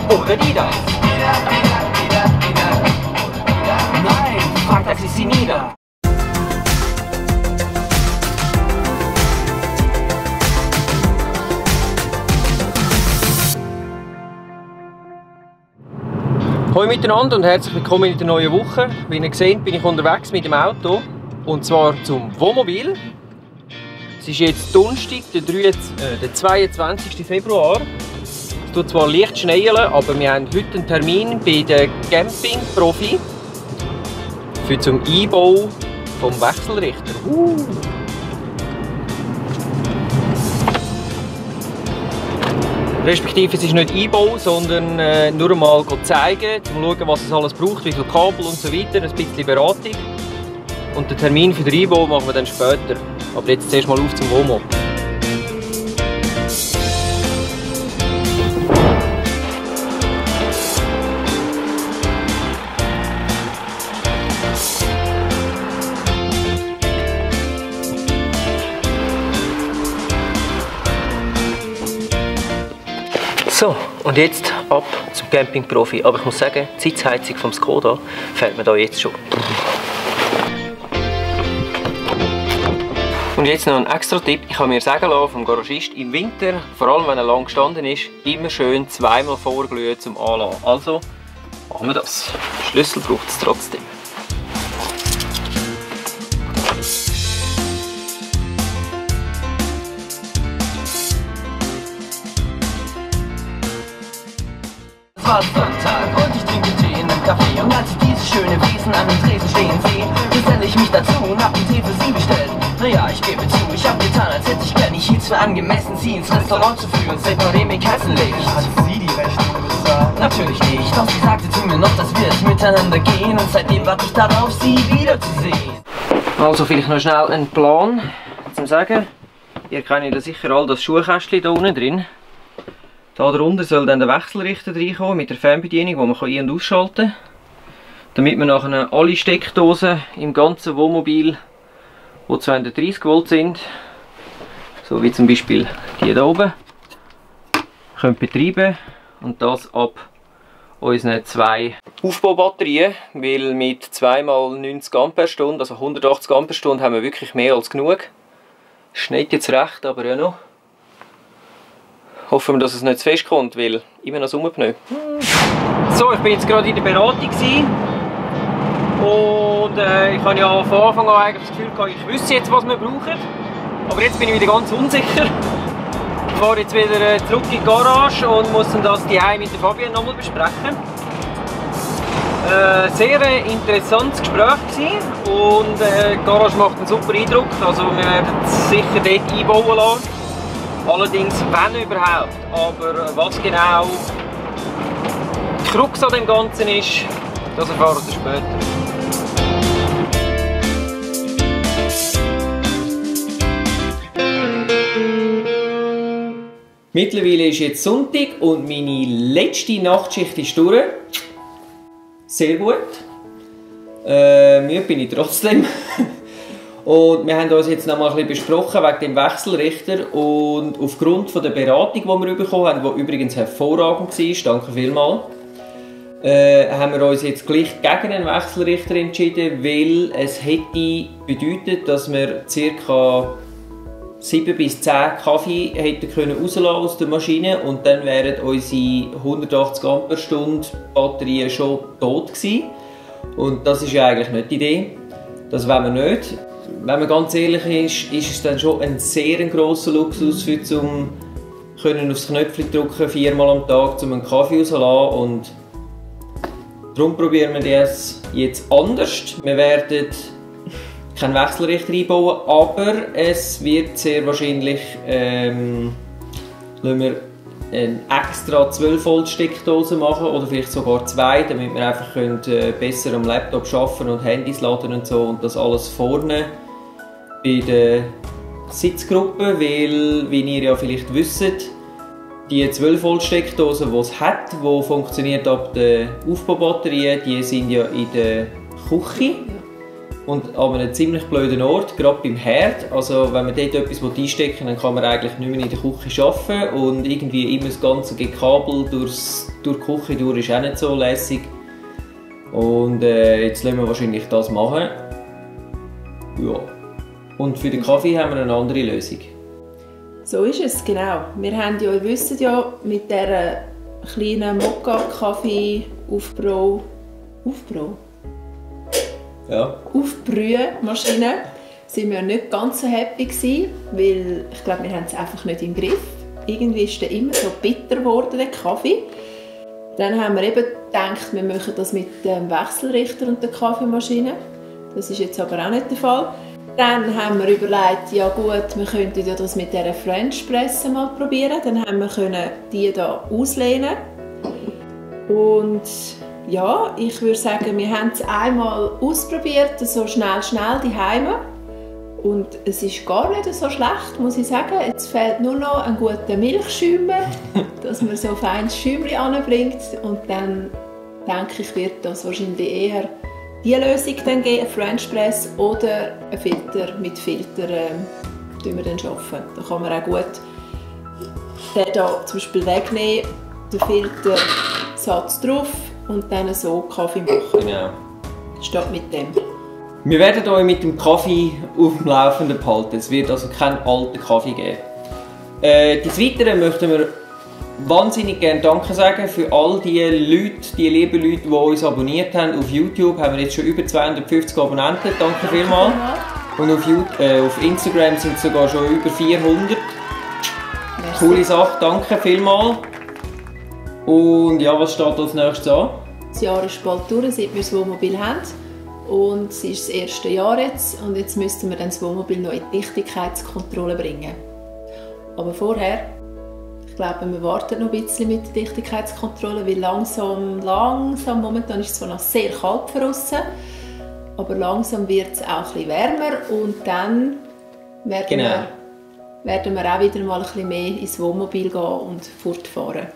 Oder die da? Nein, fragt das ist sie nieder. Hallo miteinander und herzlich willkommen in der neuen Woche. Wie ihr seht, bin ich unterwegs mit dem Auto und zwar zum Wohnmobil. Es ist jetzt Donnerstag, der 22. Februar. Es tut zwar leicht schneien, aber wir haben heute einen Termin bei der Campingprofi für zum Einbau vom Wechselrichter. Respektive, es ist nicht Einbau, sondern nur einmal zeigen, um zu schauen, was es alles braucht, wie viele Kabel und so weiter, ein bisschen Beratung. Und den Termin für den Einbau machen wir dann später. Aber jetzt zuerst mal auf zum Womo. So, und jetzt ab zum Campingprofi. Aber ich muss sagen, die Sitzheizung vom Skoda fällt mir da jetzt schon. Und jetzt noch ein extra Tipp. Ich habe mir sagen lassen vom Garagist, im Winter, vor allem wenn er lang gestanden ist, immer schön zweimal vorglühen zum Anlassen. Also machen wir das. Schlüssel braucht es trotzdem. Es war Sonntag und ich trinke Tee in einem Café. Und als ich dieses schöne Wesen an dem Tresen stehen sehe, geselle ich mich dazu und hab den Tee für sie bestellt. Naja, ich gebe zu, ich hab getan, als hätte ich gern. Ich hielt's für angemessen, sie ins Restaurant zu führen, seitdem ich Kassen legt. Hat sie die Rechnung bezahlt? Natürlich nicht, doch sie sagte zu mir noch, dass wir es miteinander gehen. Und seitdem warte ich darauf, sie wiederzusehen. Also vielleicht noch schnell einen Plan zum Sagen. Ihr kennt ja sicher all das Schuhkästchen da unten drin. Da drunter soll dann der Wechselrichter reinkommen mit der Fernbedienung, die man ein- und ausschalten kann. Damit wir nachher alle Steckdosen im ganzen Wohnmobil, die 230 Volt sind, so wie zum Beispiel die hier oben, können betreiben. Und das ab unseren 2 Aufbaubatterien, weil mit 2 x 90 Ampere, also 180 Ampere, haben wir wirklich mehr als genug. Es schneit jetzt recht, aber ja noch. Hoffen wir, dass es nicht zu fest kommt, weil immer noch Sommerpneu. So, ich bin jetzt gerade in der Beratung und ich habe ja von Anfang an eigentlich das Gefühl gehabt, ich wüsste jetzt, was wir brauchen. Aber jetzt bin ich wieder ganz unsicher. Ich fahre jetzt wieder zurück in die Garage und muss dann das daheim mit der Fabienne nochmal besprechen. Sehr interessantes Gespräch gewesen und die Garage macht einen super Eindruck. Also wir werden sicher dort einbauen lassen. Allerdings, wenn überhaupt, aber was genau die Krux an dem Ganzen ist, das erfahren wir später. Mittlerweile ist jetzt Sonntag und meine letzte Nachtschicht ist durch. Sehr gut. Müde bin ich trotzdem. Und wir haben uns jetzt noch mal ein bisschen besprochen wegen dem Wechselrichter und aufgrund von der Beratung, die wir bekommen haben, die übrigens hervorragend war, danke vielmals, haben wir uns jetzt gleich gegen einen Wechselrichter entschieden, weil es hätte bedeutet, dass wir ca. 7 bis 10 Kaffee hätten können rauslassen aus der Maschine und dann wären unsere 180 Ampere Batterien schon tot gewesen. Und das ist ja eigentlich nicht die Idee. Das wollen wir nicht. Wenn man ganz ehrlich ist, ist es dann schon ein sehr grosser Luxus, für zum aufs Knöpfchen drücken 4-mal am Tag, um einen Kaffee rauszulassen. Und darum probieren wir das jetzt anders. Wir werden keinen Wechselrichter einbauen, aber es wird sehr wahrscheinlich lassen wir eine extra 12 Volt Steckdose machen oder vielleicht sogar 2, damit wir einfach besser am Laptop arbeiten und Handys laden und so und das alles vorne bei der Sitzgruppe, weil, wie ihr ja vielleicht wisst, die 12 Volt Steckdose, die es hat, die funktioniert ab der Aufbaubatterie, die sind ja in der Küche und an einem ziemlich blöden Ort, gerade beim Herd. Also wenn man dort etwas einstecken will, dann kann man eigentlich nicht mehr in der Küche arbeiten und irgendwie immer das ganze Gekabel durch die Küche durch ist auch nicht so lässig. Und jetzt lassen wir wahrscheinlich das machen. Ja. Und für den Kaffee haben wir eine andere Lösung. So ist es, genau. Wir haben ja, ihr wisst ja, mit dieser kleinen Mokka-Kaffee-Aufbrühmaschine sind wir nicht ganz so happy gewesen, weil ich glaube, wir haben es einfach nicht im Griff. Irgendwie ist der immer so bitter geworden, der Kaffee. Dann haben wir eben gedacht, wir machen das mit dem Wechselrichter und der Kaffeemaschine. Das ist jetzt aber auch nicht der Fall. Dann haben wir überlegt, ja gut, wir könnten ja das mit dieser French Press mal probieren. Dann haben wir die hier auslehnen. Und ja, ich würde sagen, wir haben es einmal ausprobiert, so schnell daheim. Und es ist gar nicht so schlecht, muss ich sagen. Jetzt fehlt nur noch ein guter Milchschäumer, dass man so feines Schäumchen anbringt. Und dann denke ich, wird das wahrscheinlich eher die Lösung dann geben, eine French Press oder ein Filter. Mit Filter arbeiten wir dann. Da kann man auch gut den hier zum Beispiel wegnehmen, den Filtersatz drauf und dann so Kaffee machen. Genau. Statt mit dem. Wir werden euch mit dem Kaffee auf dem Laufenden behalten. Es wird also keinen alten Kaffee geben. Des Weiteren möchten wir wahnsinnig gerne Danke sagen für all die Leute, die lieben Leute, die uns abonniert haben. Auf YouTube haben wir jetzt schon über 250 Abonnenten. Danke vielmals. Und auf Instagram sind es sogar schon über 400. Merci. Coole Sache, danke vielmals. Und ja, was steht als nächstes an? Das Jahr ist bald durch, seit wir das Wohnmobil haben. Und es ist das erste Jahr jetzt. Und jetzt müssten wir dann das Wohnmobil noch in die Dichtigkeitskontrolle bringen. Aber vorher, ich glaube, wir warten noch ein bisschen mit der Dichtigkeitskontrolle, weil langsam, momentan ist es zwar noch sehr kalt für draussen, aber langsam wird es auch ein bisschen wärmer und dann werden wir auch wieder mal ein bisschen mehr ins Wohnmobil gehen und fortfahren.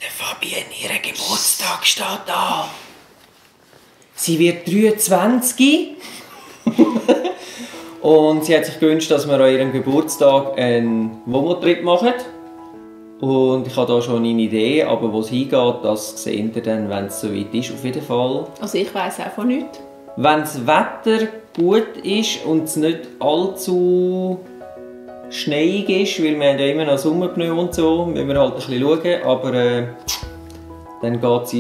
Der Fabienne, ihr Geburtstag steht da. Sie wird 23 und sie hat sich gewünscht, dass wir an ihrem Geburtstag einen Womo-Trip machen. Und ich habe da schon eine Idee, aber wo es hingeht, das seht ihr dann, wenn es soweit ist, auf jeden Fall. Also ich weiss auch von nichts. Wenn das Wetter gut ist und es nicht allzu schneeig ist, weil wir haben ja immer noch Sommerpneu und so, müssen wir halt ein bisschen schauen, aber dann geht es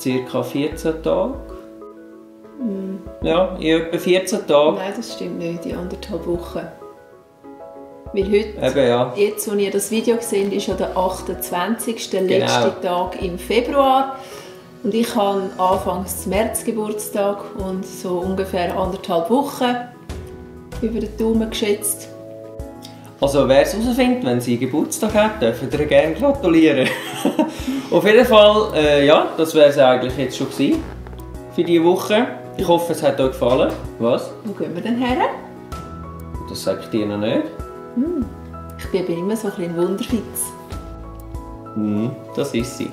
in ca. 14 Tage. Ja, in etwa 14 Tagen. Nein, das stimmt nicht, in 1,5 Wochen. Weil heute, eben, ja. Jetzt, wo ihr das Video seht, ist ja der 28. letzte Tag im Februar. Und ich habe Anfang März Geburtstag und so ungefähr 1,5 Wochen über den Daumen geschätzt. Also wer es herausfindet, wenn sie Geburtstag hat, dürfen ihr gerne gratulieren. Auf jeden Fall, ja, das wäre es eigentlich jetzt schon gewesen für diese Woche. Ich hoffe, es hat euch gefallen. Was? Wo gehen wir denn her? Das sage ich dir noch nicht. Ich bin immer so ein bisschen Wunderfitz. Das ist sie.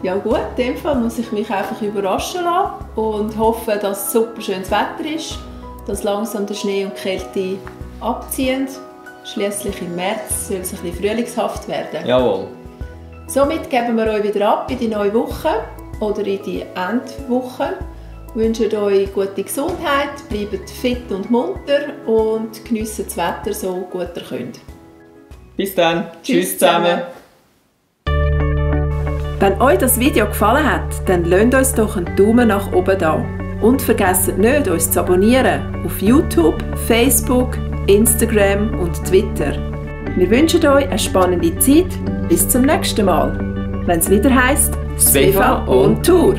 Ja gut, in dem Fall muss ich mich einfach überraschen lassen und hoffe, dass es super schönes Wetter ist, dass langsam der Schnee und die Kälte abziehen. Schliesslich im März soll es ein bisschen frühlingshaft werden. Jawohl. Somit geben wir euch wieder ab in die neue Woche oder in die Endwoche. Wir wünschen euch gute Gesundheit, bleibt fit und munter und geniessen das Wetter so gut ihr könnt. Bis dann. Tschüss zusammen. Wenn euch das Video gefallen hat, dann lasst uns doch einen Daumen nach oben da. Und vergesst nicht, uns zu abonnieren auf YouTube, Facebook, Instagram und Twitter. Wir wünschen euch eine spannende Zeit. Bis zum nächsten Mal, wenn es wieder heisst «Svefa on Tour».